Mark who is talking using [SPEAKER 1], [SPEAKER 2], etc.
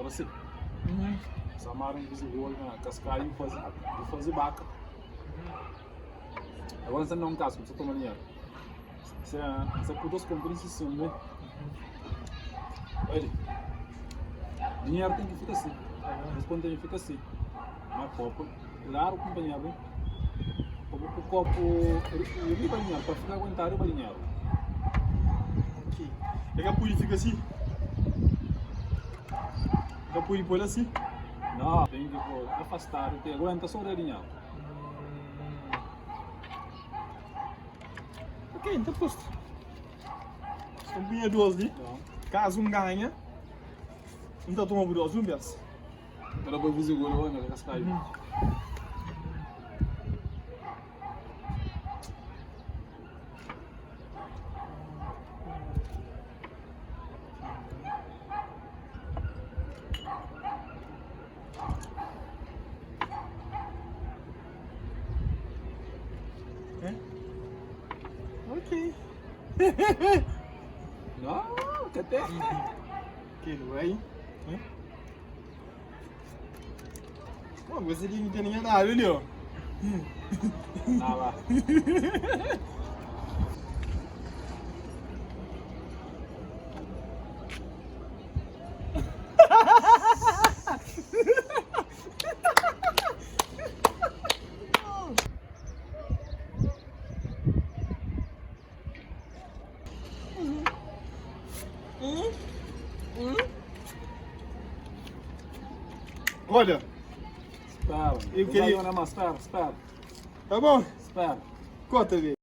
[SPEAKER 1] Ora si. Samara un vizigol na kaskadju bu faze bu faze baka. Agora nsa da un kasu, nsa toma dinheru. Se nsa pui dos konta nsi sin ne. Olha, dinheru ten ki fika si. Nos konta ten ki fika si. Ma kopu, klaru kunpanheru, pa bu pui kopu riba dinheru, pa fika aguentadu riba dinheru.
[SPEAKER 2] Ok. E ka pudi fika si? E ka pudi poi la si?
[SPEAKER 1] No, ten ki poi afastadu ki aguenta so riba dinheru.
[SPEAKER 2] Ok, N ta posta. Sta N punha dos li. Kazu N ganha, N ta toma bu dos di un bes.
[SPEAKER 1] Kada boi faze gol oi na kaskadju.
[SPEAKER 2] Ok.
[SPEAKER 1] Não, ka ten.
[SPEAKER 2] Ok, nu bai. Bom, você ali não tem ninguém nada ali, ó.
[SPEAKER 1] Ah, lá.
[SPEAKER 2] Olha.
[SPEAKER 1] Spera.
[SPEAKER 2] Eu queria-
[SPEAKER 1] Não, não, espera, espera.
[SPEAKER 2] Tá bom?
[SPEAKER 1] Espera.
[SPEAKER 2] Conta, velho.